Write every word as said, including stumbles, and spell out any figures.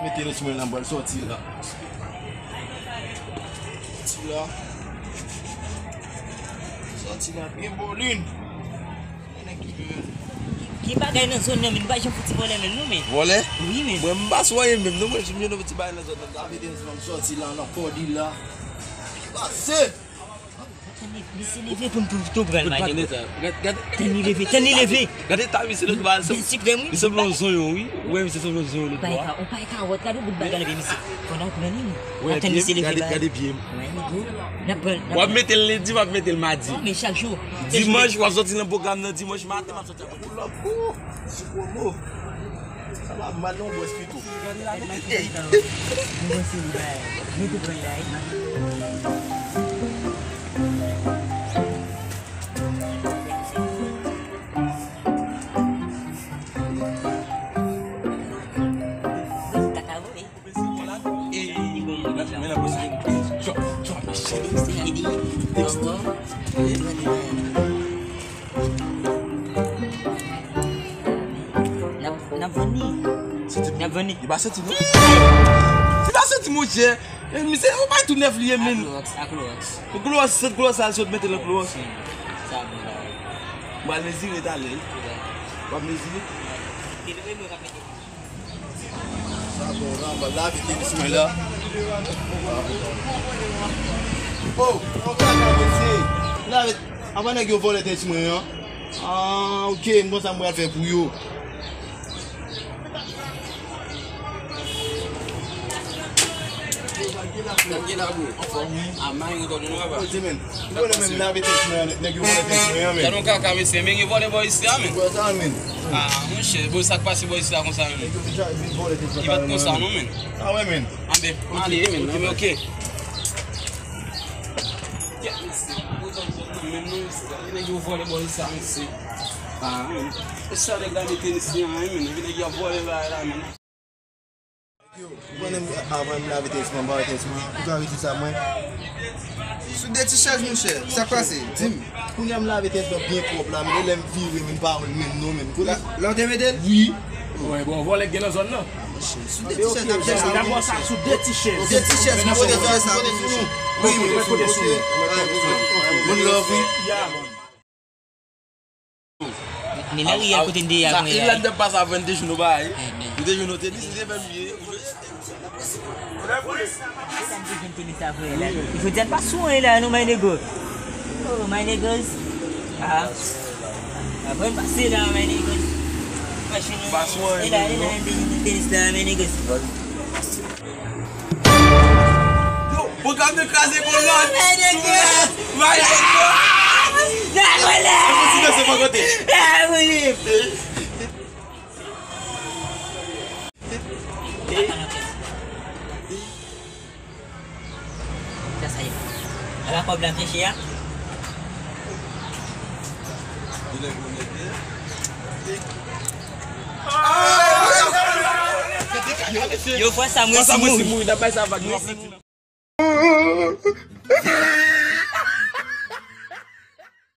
Mete l sou mwen la, m pral sòti la. Sòti la. Sòti la byen bolin. Ki bagay nan zòn nan, men nou pa janm fouti vòlè menm non, men. Vòlè? Wi, men. Mwen, m pa sou anyen menm non, mwen jwenn yon ti bagay nan zòn nan. Sa vle di m sòti la, nan kòdi la. Pase! Tann li, misye leve pou m tou, tou pran l, pa de. Tann li leve, tann li leve. Gade ta misye lòt bò a. Byen siprèm, wi. Li sanble yon zonyon, wi. Ou wè misye sanble yon zonyon lòt bò a. Ou pa e kawòt, gade bout bagay nan pye misye. Fò n al pran li, wi. Tann misye leve, gade pye m. N ap pran l, n ap pran l. W ap mete l lendi, w ap mete l madi. Non, men chak jou. Dimanch, w ap sòti nan pwogram nan, dimanch maten, m ap sòti avèk ou lòt kou. Sou pwomo. Sa va mal non, bwès pito. Ey. N ap, n ap vann li. N ap vann li. Li pa santi, non? Li pa santi, monchè. E, misye, ou bay tou nèf li ye, men. Akloaks, akloaks. Klowòs, sant klowòs sa, sot mete nan klowòs. Sa bon, la. M pral mezire talè. W ap mezire? Sa bon, la, m pral lave tenis mwen la. Oh, oh, kaka, mesye. Lave, apa nèg yo vòlè tenis mwen an? Ah, ok, m konn sa m pral fè pou yo. Gade la, bro. Anfòm, wi. A, may, ou tande nou, papa? Ou konnen menm lave tenis mwen an, nèg yo vòlè tenis mwen an, men. Gade yon kaka, mesye, men gen vòlè bò isi a, men. Wè sa, men. Ah, monchè, bon, sa k pase bò isi a konsa, men? Nèg yo vin vòlè tenis mwen an. Li pa t konsa, non, men. Ah, wè, men. Anben, ale, men, ok, men, ok. Kèt, mesye, ou tande nou, men, non, mesye, nèg yo vòlè bò isi a, mesye. Ah, men. E sa nèg la mete isi a, men, epi nèg yo ap vòlè bagay la, men. Yo, ou konnen m, avan m lave tenis mwen, m pa wè tenis mwen. Ou ka retire sa mwen. Sou de ti chèz, monchè. Sa k pase? Di m. Kounye a m lave tenis mwen byen pwòp la, men lè m vire, men m pa wè l menm non, men. La, la w te mete l? Wi. Wè, bon, vòlè k gen nan zòn nan. Sou de ti chèz, n ap fè sa. N ap fè sa sou de ti chèz. De ti chèz, m pote sa, pote sou nou. Wi, wi, pote sou nou. One love, wi. Yeah, man. Men lari a kote n te ye a kounye a. Li la n t ap pase avè n te jwenn nou bay. Nou te jwenn nou tenis, li te fè m byen. Jodi a n pa sou anyen la non, my nigga. Oh, my niggas. Ah. Apre n pase la, my niggas. Pa sou anyen. E la, e la, n te jwenn nou tenis la, my niggas. Yo, pwogram nan kraze kolòn. My nigga! My nigga! Dèboule! Mwen kontinye se bò kote. Dèboule! Sa, sa ye. Ala kòb la cheche a. Yo, fwa sa mwen si mouri. Mwen si mouri.